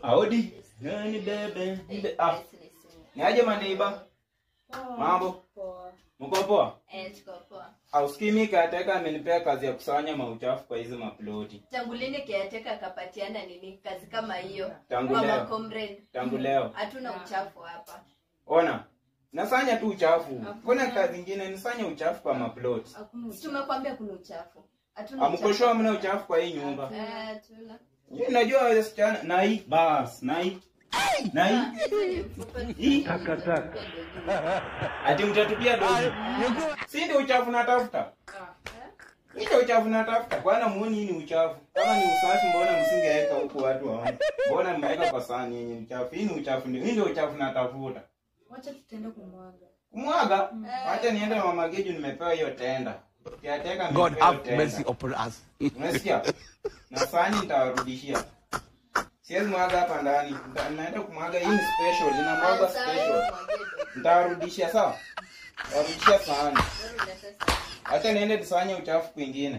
Audi. Nani bebe? Ah. Niaje maneiba? Mambo. Mko poa? Eh, tuko poa. Ausikii caretaker amenipea kazi ya kusanya mauchafu kwa hizi maploti. Tangu lini caretaker akapatiana nini kazi kama hiyo? Tangu Kwa leo. Comrade. Tangu leo. Hatuna uchafu hapa. Ona. Nasanya tu uchafu. Kuna kazi nyingine nisanye uchafu kwa maploti. Tumekwambia kuna uchafu. Hatuna uchafu. Amkoshoa mna uchafu kwa hii nyumba. Eh, hatuna. Yeye najua wasichana na hii bas, na hii. Na hii. Hii Takataka. Ati mtatupia dozi. Si ndio uchafu natafuta? Ndio uchafu natafuta. Bwana muone hii ni uchafu. Kama ni usafi mbona msingeweka huku watu waone? Mbona mmeweka kwa sahani yenye uchafu? Hii ni uchafu ndio. Hii ndio uchafu natafuta. Wacha tutende kumwaga. Kumwaga? Wacha niende na Mama Geju nimepewa hiyo tenda. Kiateka God nimepewa hiyo have tenda. mercy upon us. Unasikia? Na sahani nitawarudishia. Siwezi mwaga hapa ndani. Naenda kumwaga hii ni special, inamwaga special. Nitawarudishia sawa? Nitawarudishia sahani. Acha niende tusanye uchafu kwingine.